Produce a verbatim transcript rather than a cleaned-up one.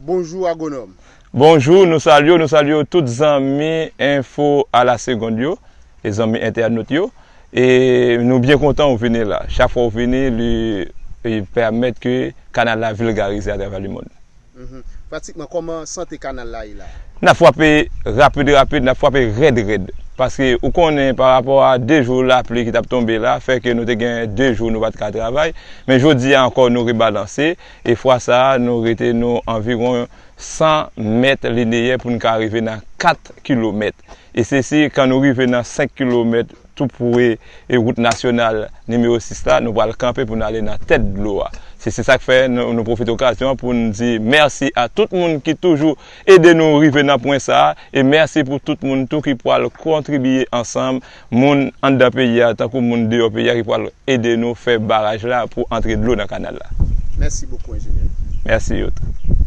Bonjou, agwonòm. Bonjou, nou salye w, nou salye w tout zanmi Info à la Seconde yo, e zanmi entènot yo. E nou byen kontan ou vini la. Chak fwa ou vini, li, li pèmèt ke kanal la vilgarize atravè lemonn. Mhm. Pratikman, kòman sante kanal la ye la? N ap frape rapid, rapid, n ap frape rèd, rèd. Paske ou konnen, pa rapò a de jou lapli ki t ap tonbe la, fè ke nou te gen de jou nou pa t ka travay. Men jodi a ankò, nou rebalanse. E fwa sa a, nou rete nou anviwon san mèt lineyè pou n ka rive nan kat kilomèt. E se si, kan nou rive nan senk kilomèt, tou pre e wout nasyonal nimewo sis la, nou pral kanpe pou n ale nan tèt dlo a. Se, se sa k fè nou, nou pwofite okazyon an pou n di mèsi a tout moun ki toujou ede nou rive nan pwen sa a, e mèsi pou tout moun tou ki pral kontribiye ansanm, moun anndan peyi a, tankou moun deyò peyi a ki pral ede nou fè baraj la pou antre dlo nan kanal la. Mèsi bokou, enjenyè. Mèsi yo tou.